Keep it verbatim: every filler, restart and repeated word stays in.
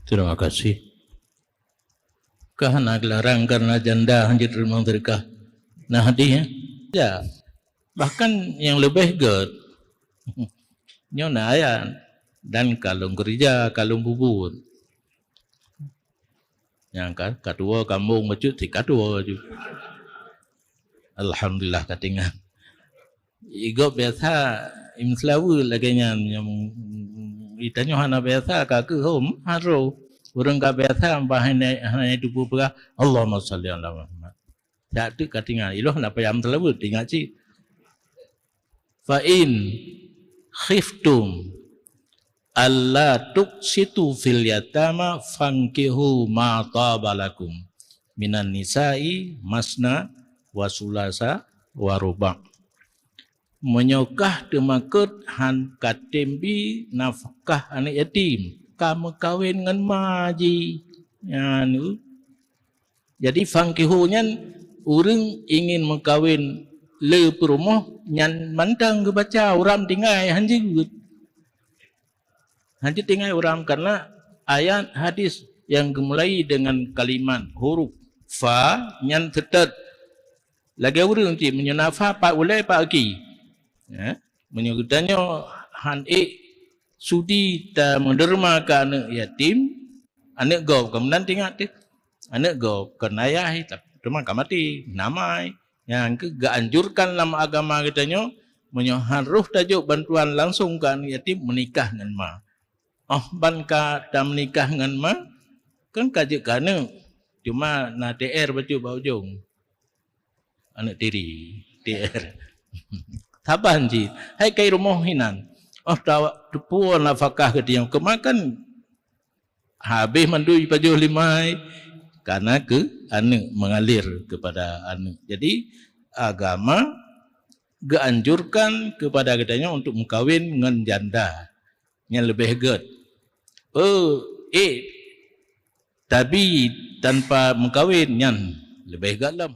Terima kasih. Kah na gelarang karena janda hanjeuet teurimong sedekah. Nah, hadih, ya. Ya. Bahkan yang lebih gét. Nyoe na ayat. Dan kalon keurija, kalon bubuet. Nyang ka, ka tuwoe kambong bacut, si ka tuwoe ju. Alhamdulillah, ka tinggai. Igob biasa, im seulaweut lagée nyan, nyang, itanyoe hana biasa, ka keuh hom, harôh. Ureuëng ka biasa, bah hana, hana tupeue peugah, "Allahumma shalli ala Muhammad." Dak teuk ka tinggai, iloh na payam seulaweut, ingat cit. "Fa in khiftum alla tuqsitu fil yatama fankihu ma taba lakum minan nisa'i masna wa sulasa wa ruba'." Meunyoe kah teumakot han katem bi nafkah aneuëk yatim, ka meukawen ngon ma jih. Nyan, jadi fankihu nyan ureuëng ingin meukawen le peurumoh nyan mantong geubaca, uram tinggai han jeuet. Han jeuet tinggai uram karena ayat hadis yang geumulai dengan kalimat huruf fa nyan seutôt. Lagée ureuëng cit meunyoe na fa pat ulée pat aki. Ya, meunyoe geutanyoe han ék sudi tameudeurma keu aneuëk yatim, aneuëk gob, ka meunan teuingat teuh. Aneuëk gob kon ayah, tapi teuma ka maté, namai. Nyang keuh geuanjurkan lam agama geutanyoe, meunyoe harôh tajok bantuan langsong keu aneuëk yatim, meunikah ngon ma. Óh ban ka tameunikah ngon ma, kan ka jeuet keu aneuëk. Cuma na T R bacut bak ujong. Aneuëk tiri, T R. Saban cit. Hai kai rumoh hinan. Óh ta-, teupuwoe nafakah geutanyoe keumakan habéh mandum jipajoh limai, karena keu aneuëk, mengalir kepada aneuëk. Jadi, agama geuanjurkan kepada geutanyoe untuk meukawen ngon janda nyang leubeh gét. Oh, ék tabi tanpa meukawen nyan leubeh gét lom.